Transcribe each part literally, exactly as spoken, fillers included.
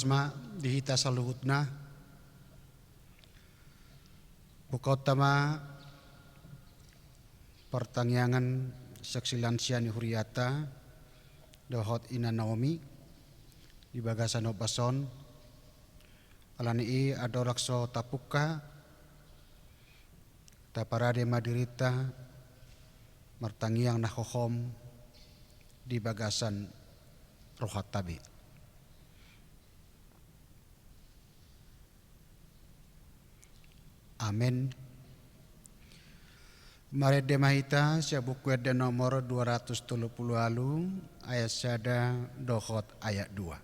ma di hita saluhutna. Bukaonta ma partangiangan saksi lansia ni huriata dohot Ina Naomi di bagasan ombas on. Alani i andorang so tapungka, taparade ma dirinta martangiang na hohom di bagasan rohanta be. Amen. Marende ma hita sian Buku Ende nomor dua ratus tolu pulu ualu, ayat sada dohot ayat dua.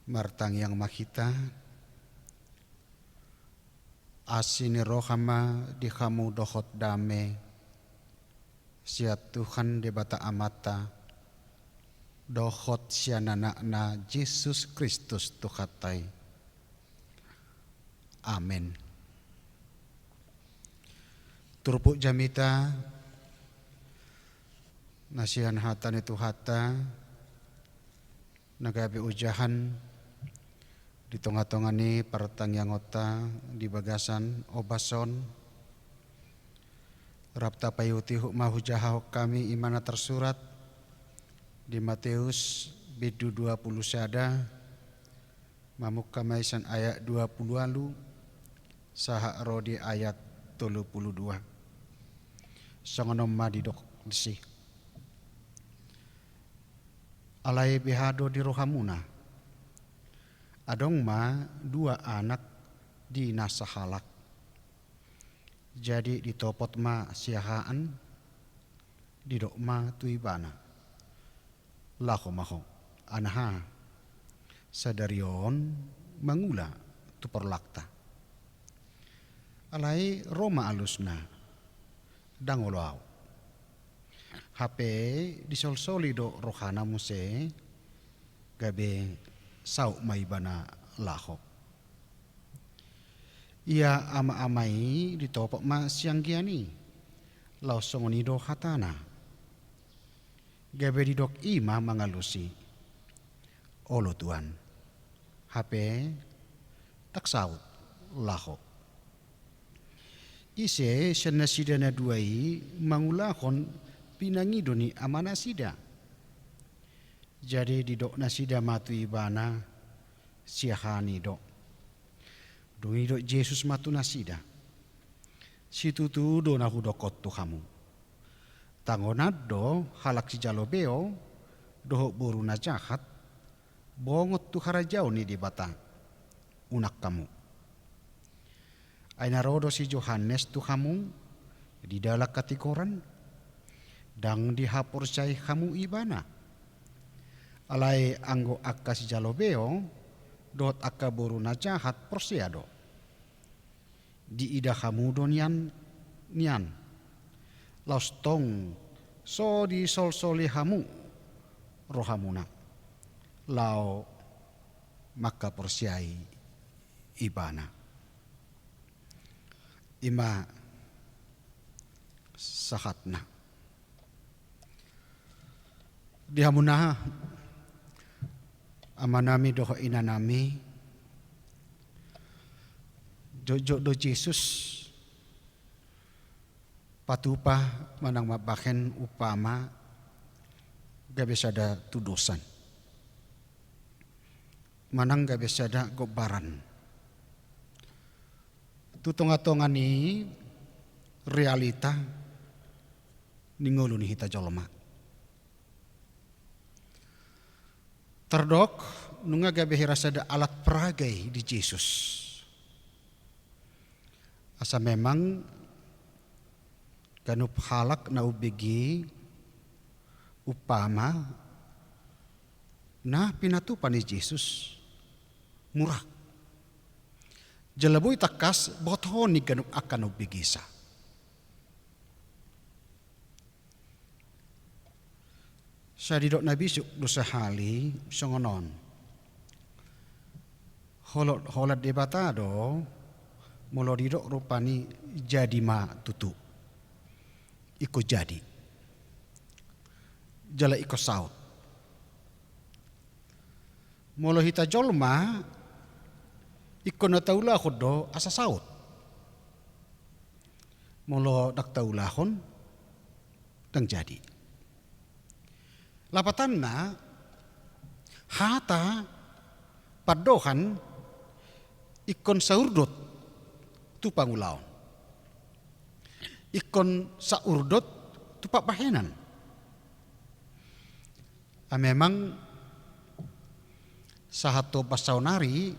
Martangiang ma hita. Asi ni roha ma di hamu dohot dame sian Tuhan Debata Amanta dohot sian Anakna Jesus Kristus Tuhanta i. Amen. Turpuk jamita na sian hata ni Tuhanta na gabe ojahan di tongatonga ni partangiangonta di bagasan ombas on. Rap tapaihutihut ma hujahahon hami i ma na tarsurat di Mateus bindu dua pulu sada, mamungka ma i sian ayat dua pulu ualu sahat ro di ayat tolu pulu dua. Songon on ma didok disi. Alai beha do di rohamuna? Adong ma dua anak di na sahalak. Jadi ditopot ma siahaan, didok ma tu ibana: Laho ma ho, anaha, sadari on mangula tu porlakta. Alai ro ma alusna, ndang olo ahu. Hape disolsoli do rohana muse, gabe saut ma ibana laho. Ia amaama i ditopot ma sianggian i, laos songon i do hatana. Gabe didok i ma mangalusi: Olo tuan, hape ndang saut, laho. Ise sian nasida na dua i mangulahon pinangido ni amanasida? Jadi didok nasida ma tu ibana siahaan i do. Dung i didok Jesus ma tu nasida: Situtu do na hudok on tu hamu. Tangonan do halak sijalo beo dohot boru na jahat bongot tu harajaon ni Debata. Unang hamu. Ai na ro do si Johannes tu hamu di dalan hatigoran, ndang dihaporseai hamu ibana. Alai anggo angka sijalo beo, dohot angka boru na jahat porsea do. Diida hamu do nian, nian. Laos tong so disolsoli hamu rohamuna laho mangkaporseai Ibana. I ma sahatna. Di hamuna, amanami dohot inanami, jotjot do Jesus patupa manang mambahen umpama gabe sada tudosan manang gabe sada gombaran tu tongatonga ni realita ni ngolu ni hita jolma. Tardok, nunga gabe hira sada alat paraga i di Jesus. Asa memang ganup halak na umbege umpama na pinatupa ni Jesus mura. Jala boi tangkas botohon ni ganup angka na umbegesa. Sai didok na bisuk do sahali songon on. Holot, holan Debata do molo didok rupani jadi ma tutu. Ingkon jadi. Jala ingkon saut. Molo hita jolma, ingkon na taulahon do asa saut. Molo ndang taulahon, ndang jadi. Lapatanna, hata pandohan ingkon saurdot tu pangulaon. Ingkon saurdot tu pambahenan. A, memang sahat tu opat saonari,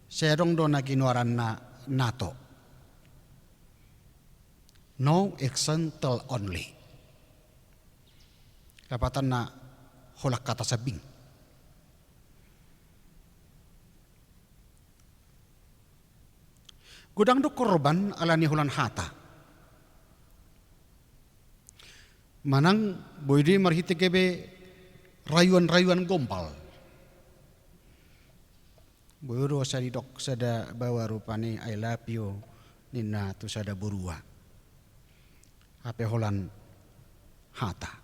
sai adong do na ginoaranna NATO. No action, tell only. Lapatanna holan hata sambing. Godang do korban ala ni holan hata. Manang boi do i marhite gabe rayuan-rayuan gombal. Boi do sai didok sada baoa rupani, "I love you," ninna tu sada borua. Hape holan hata.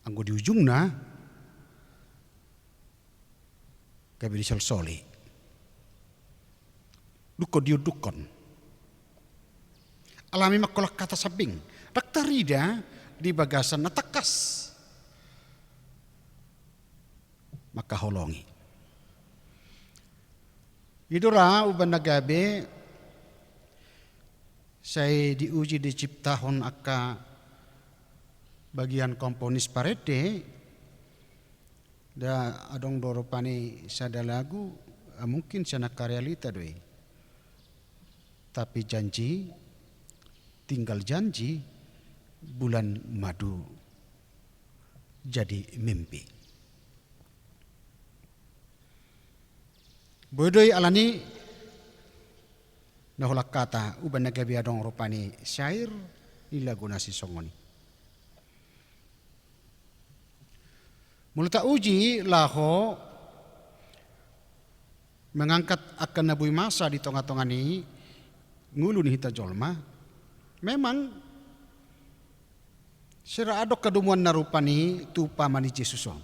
Anggo di ujungna, gabe disolsoli. Dungkon diundukkon. Alai memang holan hata sambing. Ndang tarida di bagasan na tangkas mangkaholongi. I do ra umbahen na gabe sai diuji diciptahon angka bagian komponis parende, da adong do rupani sada lagu, ah, mungkin sian angka realita do i. Tapi janji, tinggal janji, bulan madu jadi mimpi. Boi do i ala ni na holan hata, umbahen na gabe adong rupani syair ni lagu na sisongon i. Molo tauji laho mangangkat angka na boi masa di tongatonga ni ngolu ni hita jolma, memang sira adong hadomuanna rupani tu umpama ni Jesus on.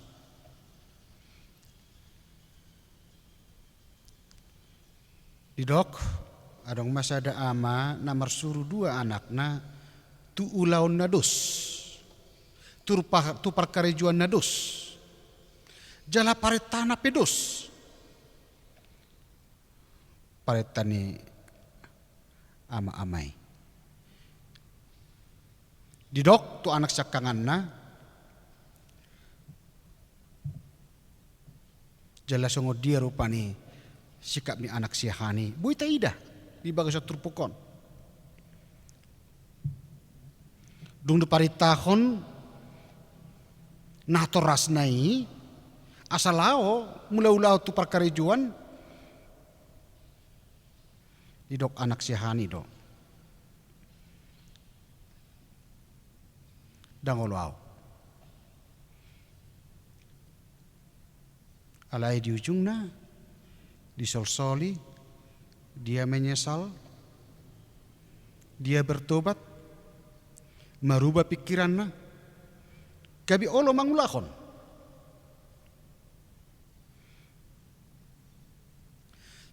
Didok, adong ma sada ama na marsuru dua anakna tu ulaon na dos, tu pa-, tu parkarejoan na dos. Jala parentana pe dos. Parenta ni ama-ama i. Didok tu anak siangkanganna, jala songon dia rupani sikap ni anak siahaan i, boi taida di bagasan turpuk on. Dung diparentahon natorasna i, Asa laho mula ulaon tu parkarejoan, didok anak siahaan i do, ndang olo ahu. Alai di ujungna, disolsoli, dia menyesal, dia bertobat, marubah pikiranna, gabe olo mangulahon.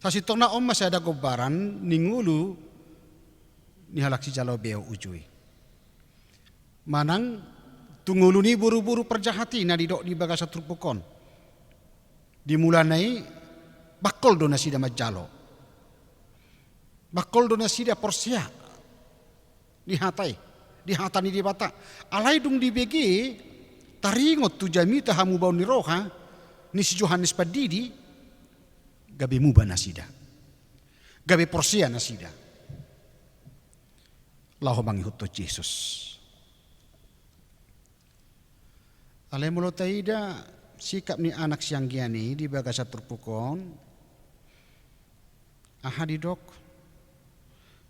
Sasintongna on ma sada gombaran ni ngolu ni halak sijalo beo uju i. Manang tu ngolu ni boruboru parjahat i na didok di bagasan turpuk on. Di mulana i bangkol do nasida manjalo. Bangkol do nasida porsea di hata i, di hata ni Debata. Alai dung dibege, taringot tu jamita hamubaon ni roha ni si Johannes Pandidi, gabe muba nasida, gabe porsea nasida, laho mangihuthon Jesus. Alai molo taida sikap ni anak sianggian i di bagasan turpuk on, aha didok?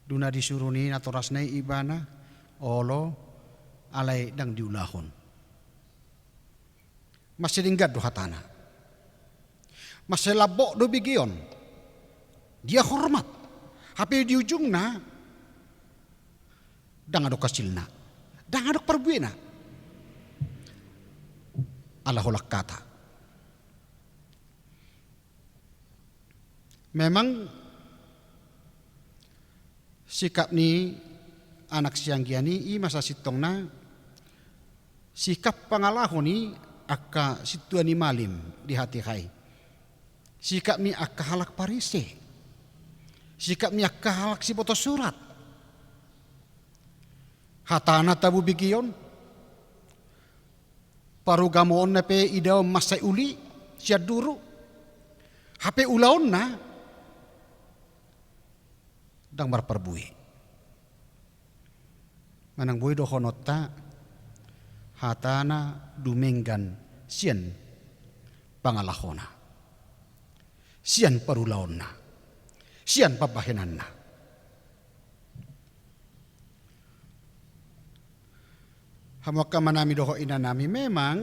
Dung na disuru ni natorasna i ibana, olo, alai ndang diulahon. Mansai denggan do hatana. Mansai lambok do begeon. Dia hormat. Hape di ujungna, ndang adong hasilna, ndang adong parbuena. Ala holan hata. Memang sikap ni anak sianggian i, i ma sasintongna sikap pangalaho ni angka sintua ni malim di hatiha i. Sikap ni angka halak Parise. Sikap ni angka halak siboto surat. Hatana tabo begeon, parugamoonna pe idaon mansai uli sian duru, hape ulaonna ndang marparbue. Manang boi dohononta, hatana dumenggan sian pangalahona, sian parulaonna, sian pambahenanna. Hamu angka amanami dohot inanami, memang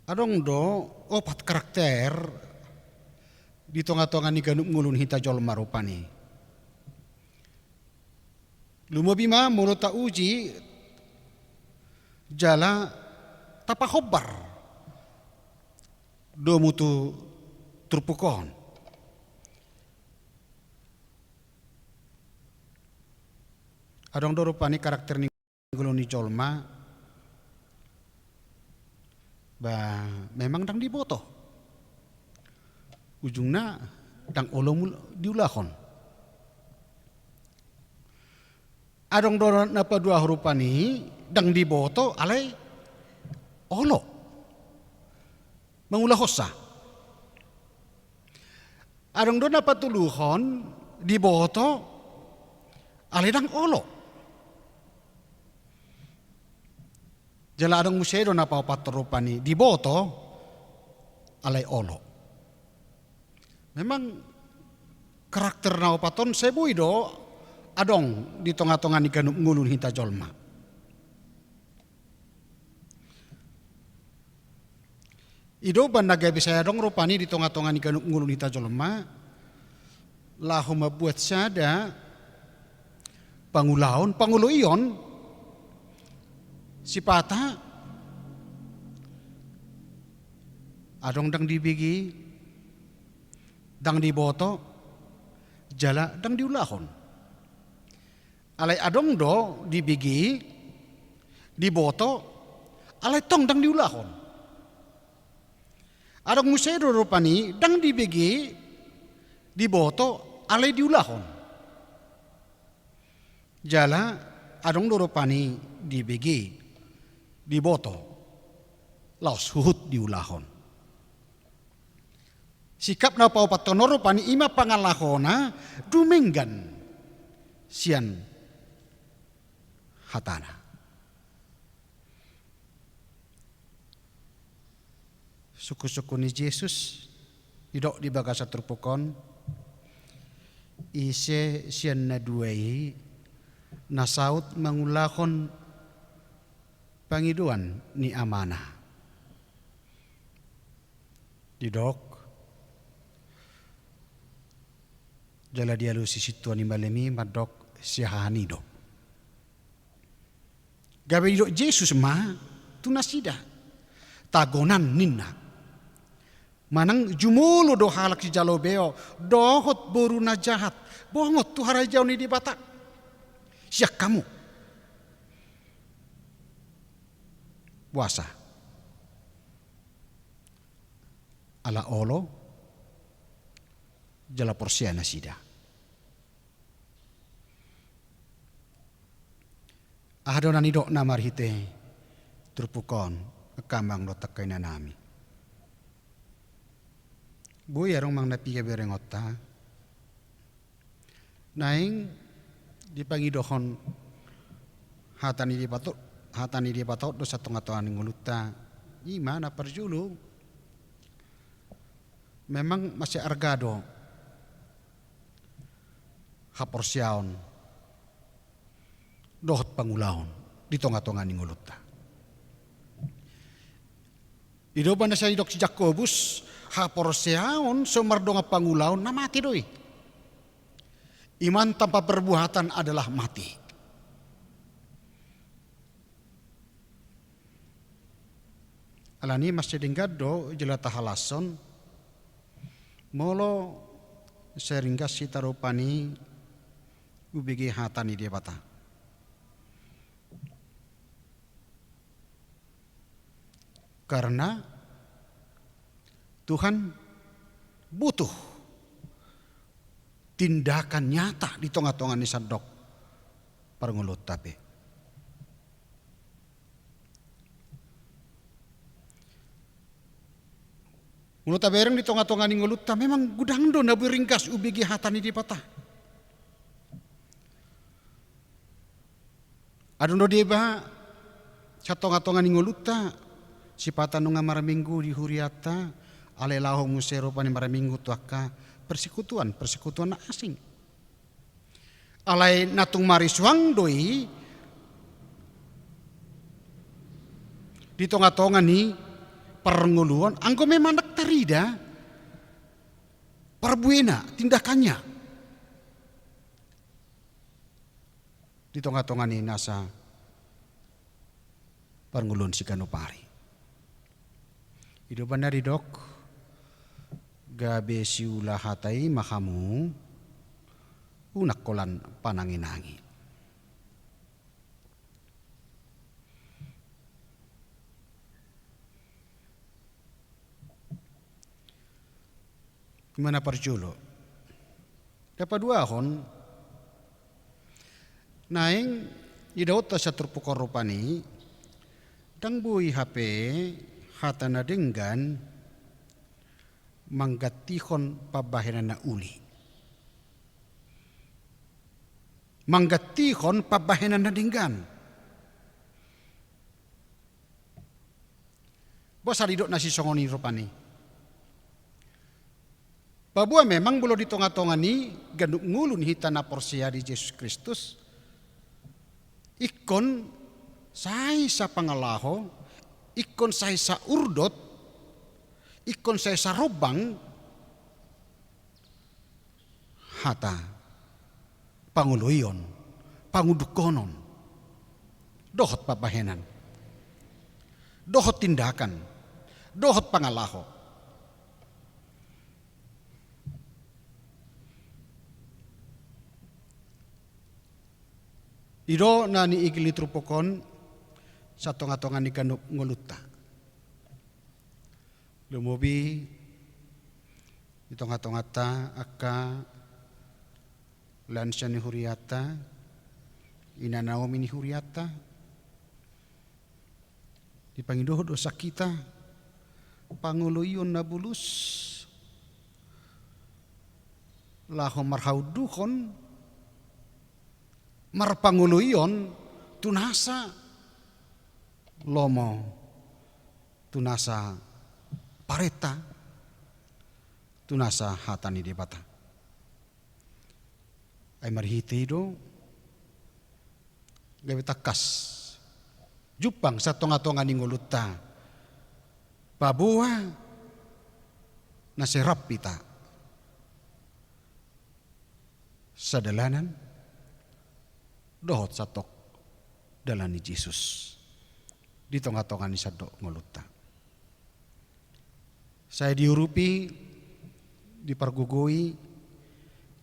adong do opat karakter di tongatonga ni ganup ngolu ni hita jolma rupani. Lumobi ma molo tauji jala tapahombar domu tu turpuk on. Adong do rupani karakter ni ngolu ni jolma, ba memang ndang diboto. Ujungna ndang olo mul-, diulahon. Adong do na paduahon rupani, ndang diboto alai olo mangulahonsa. Adong do na patoluhon, diboto alai ndang olo. Jala adong muse do na paopathon rupani, diboto alai olo. Memang karakter na opat on sai boi do adong di tongatonga ni ganup ngolu ni hita jolma. I do umbahen na gabe sai adong rupani di tongatonga ni ganup ngolu ni hita jolma, laho mambuat sada pangulaon, pangoloion, sipata adong ndang dibege, ndang diboto, jala ndang diulahon. Alai adong do dibege, diboto, alai tong ndang diulahon. Adong muse do rupani ndang dibege, diboto, alai diulahon. Jala adong do rupani dibege, diboto, laos huhut diulahon. Sikap na paopathon on rupani i ma pangalahona dumenggan sian hatana. Sungkun-sungkun ni Jesus, didok di bagasan turpuk on, ise sian na dua i na saut mangulahon pangidoan ni amana. Didok, jala dialusi sintua ni malim i mandok, siahaan i do. Gabe didok Jesus ma tu nasida, tagonan ninna. Manang jumolo do halak sijalo beo, dohot boru na jahat, bongot tu harajaon ni Debata. Sian hamu. Boasa? Ala olo, jala porsea nasida. Aha do na nidokna marhite turpuk on, angka amang dohot angka inanami? Boi adong manang na piga berengonta, naeng dipangidohon hata ni Debata, hata ni Debata on do sian tonga-tonga ni ngolunta, i ma na parjolo. Memang mansai arga do haporseaon dohot pangulaon di tonga-tonga ni ngolunta. I do umbahen na sai didok si Jakobus, haporseaon so mardongan pangulaon na mate do i. Iman tanpa perbuatan adalah mati. Alani i mansai denggan do jala tahalashon, molo sai ringgas hita rupani ubege hata ni Debata. Karena Tuhan butuh tindakan nyata di tonga-tonga ni sandok parngoluonta pe. Molo tabereng di tonga-tonga ni ngolunta, memang godang do na boi ringgas ubege hata ni Debata. Adong do deba sian tonga-tonga ni ngolunta, sipata nunga marminggu di hurianta, alai laho muse rupani marminggu tu angka persekutuan, persekutuan na asing. Alai na tung marisuang do i di tonga-tonga ni parngoluon, anggo memang ndang tarida parbuena, tindakannya di tonga-tonga ni nasa parngoluon siganup ari. I do umbahen na didok, gabe siula hata i ma hamu, unang holan panangi-nangi. I ma na parjolo. Na paduahon, naeng idaonta sian turpuk on rupani, ndang boi hape hata na denggan manggantihon pambahenan na uli. Manggantihon pambahenan na denggan. Boasa didok na sisongon i rupani? Paboa memang molo di tonga-tonga ni ganup ngolu ni hita na porsea di Jesus Kristus, ingkon sai sapangalaho, ingkon sai saurdot, ingkon sai sarombang, hata, pangoloion, pangundukhonon, dohot pambahenan, dohot tindakan, dohot pangalaho. I do na niigil ni turpuk on sian tonga-tonga ni ganup ngolunta. Lumobi di tonga-tonganta angka lansia ni hurianta, ina Naomi ni hurianta, dipangido do sian hita pangoloion na bulus laho marhaunduhon, marpangoloion tu nasa lomo, tu nasa parenta tu nasa hata ni Debata. Ai marhite i do gabe tangkas jumpang sian tongatonga ni ngolunta paboa na sai rap hita sadalanan dohot satongkin dalan ni Jesus di tongatonga ni sandok ngolunta. Sai diurupi, dipargogoi,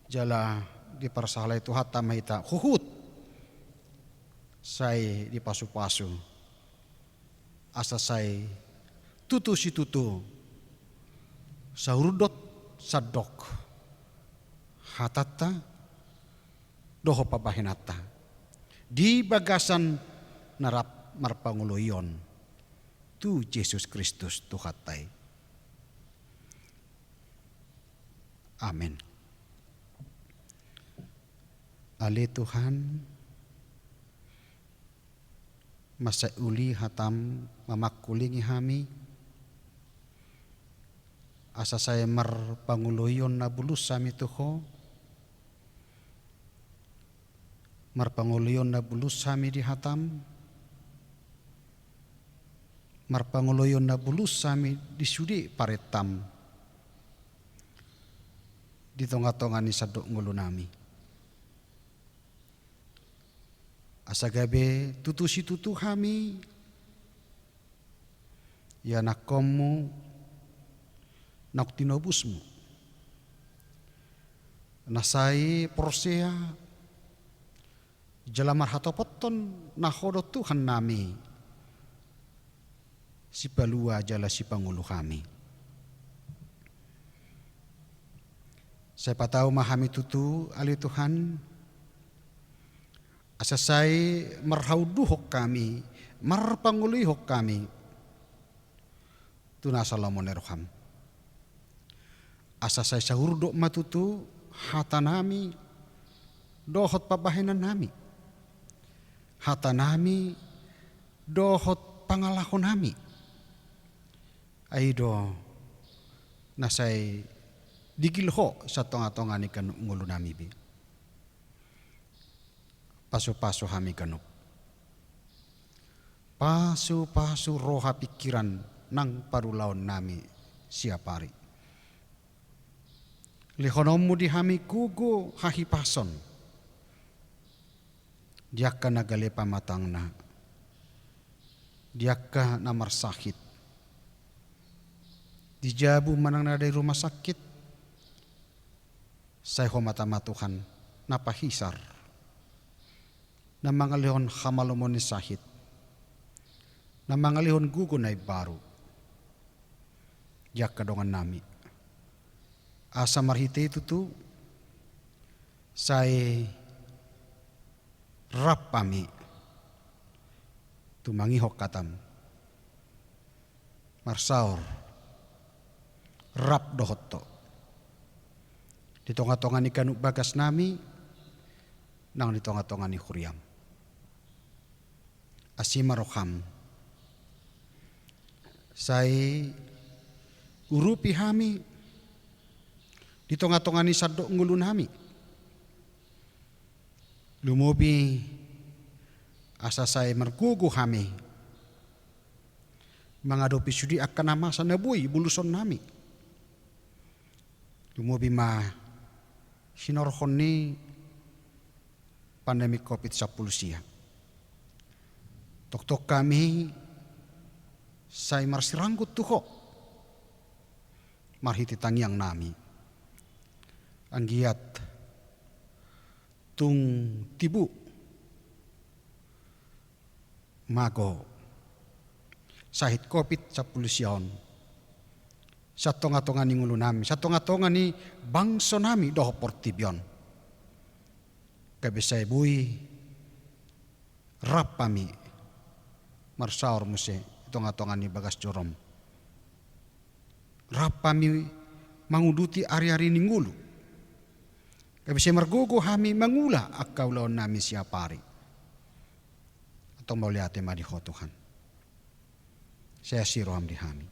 jala diparsahalai Tuhanta ma hita huhut sai dipasupasu, asa sai tutu situtu saurdot sandok hatanta dohot pambahenanta di bagasan na rap marpangoloion tu Jesus Kristus Tuhanta i. Amen. Ale Tuhan, mansai uli hatam mamangkulingi hami, asa sai marpangoloion na bulus hami tu Ho, marpangoloion na bulus hami di hatam, marpangoloion na bulus hami di sude parentam di tongatonga ni sandok ngolunami. Asa gabe tutu situtu hami ianakkonmu naung tinobusmu, na sai porsea jala marhatopothon na Ho do Tuhannami, Sipalua jala Sipangolu hami. Sai patau ma hami tutu, ale Tuhan, asa sai marhaunduhon hami, marpangoloihon hami tu nasa lomo ni roham. Asa sai saurdot ma tutu hatanami dohot pambahenannami, hatanami dohot pangalahonami. Ai do na sai digil Ho sian tongatonga ni ganup ngolunami be. Pasupasu hami ganup. Pasupasu roha pingkiran nang parulaonnami siap ari. Lehononmu di hami gogo hahipason di angka na gale pamatangna, di angka na marsahit, di jabu manang na di rumah sakit. Sai Ho ma tama Tuhan na pahisar, na mangalehon hamalomoan ni sahit, na mangalehon gogo na imbaru di angka dongannami. Asa marhite i tutu sai rap hami tumangihon hatam, marsaor rap dohot Ho di tongatonga ni ganup bagasnami nang di tongatonga ni huriam. Asi ma roham, sai urupi hami di tongatonga ni sandok ngolunami. Lumobi asa sai margogo hami mangadopi sude angka na masa na boi bulusonnami. Lumobi ma hinorhon ni pandemi covid sampulu sia. Tongtong hami sai marsiranggut tu Ho marhite tangiangnami. Anggiat tung tibu mago sahit covid sampulu sia on sian tongatonga ni ngolunami, sian tongatonga ni bangsonami dohot portibi on. Gabe sai boi rap hami marsaor muse di tongatonga ni bagas jorom. Rap hami manguduti ariari ni ngolu. Gabe sai margogo hami mangula angka ulaonnami siap ari. Antong mauliate ma di Ho Tuhan. Sai asi roham di hami.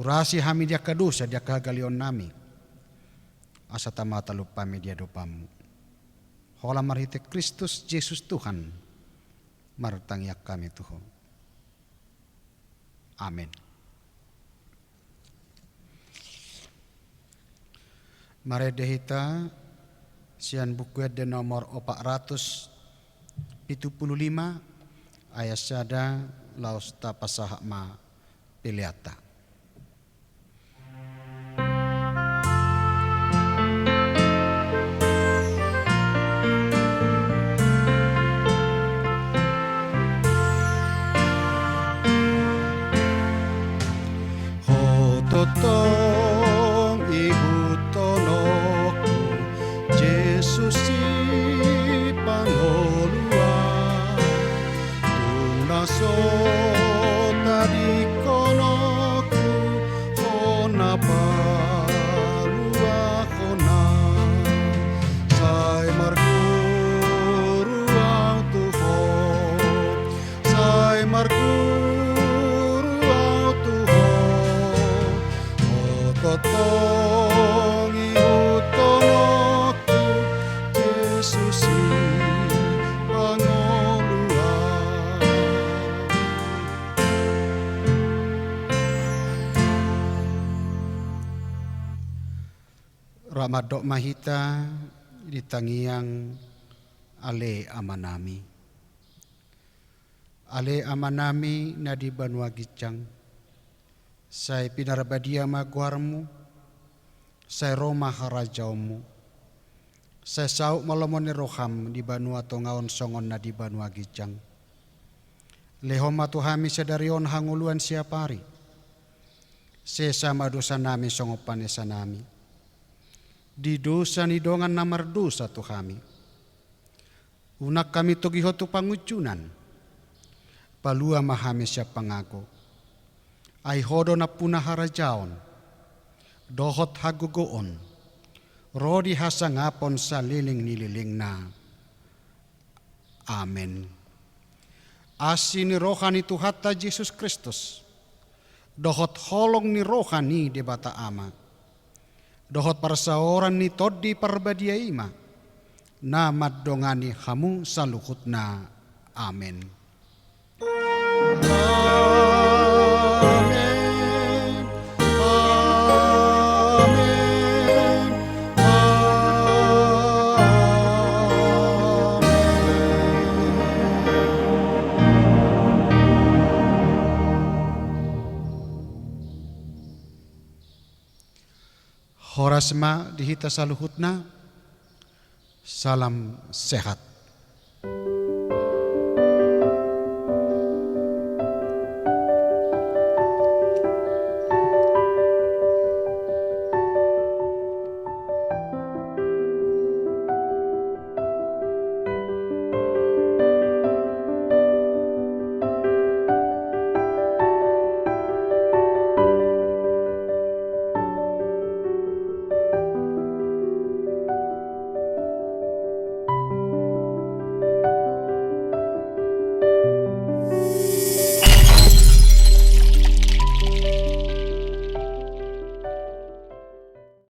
Urasi hami di angka dosa, di angka hagaleonnami, asa tama talup hami di adopanmu. Holan marhite Kristus Jesus Tuhan, martangiang hami tu Ho. Amen. Marende hita sian Buku Ende nomor opat ratus pitu pulu lima, ayat sada, laos tapasahat ma peleanta. Ho tongtong ihuthononku, Jesus Sipangoluan, tung na so tadingkononku Ho na paluahon au. Sai marguru au tu Ho, sai marguru au tu Ho, Ho tongtong ihuthononku, Jesus Sipangoluan. Rap mandok ma hita di tangiang Ale Amanami. Ale Amanami na di banua ginjang, sai pinarbadia ma goarmu, sai ro ma harajaonmu, sai saut ma lomo ni roham di banua tonga on songon na di banua ginjang. Lehon ma tu hami sadari on hangoluan siapari. Sesa ma dosanami songon panesanami di dosa ni dongan na mardosa tu hami. Unang hami togihon tu pangunjunan, palua ma hami sian pangago. Ai Ho do nampuna harajaon dohot hagogoon ro di hasangapon saleleng ni lelengna. Amen. Asi ni roha ni Tuhanta Jesus Kristus, dohot holong ni roha ni Debata Ama, dohot parsaoran ni Tondi Parbadia i ma na mandongani hamu saluhutna. Amen. Amen. Amen. Amen. Horas ma di hita saluhutna. Salam sehat.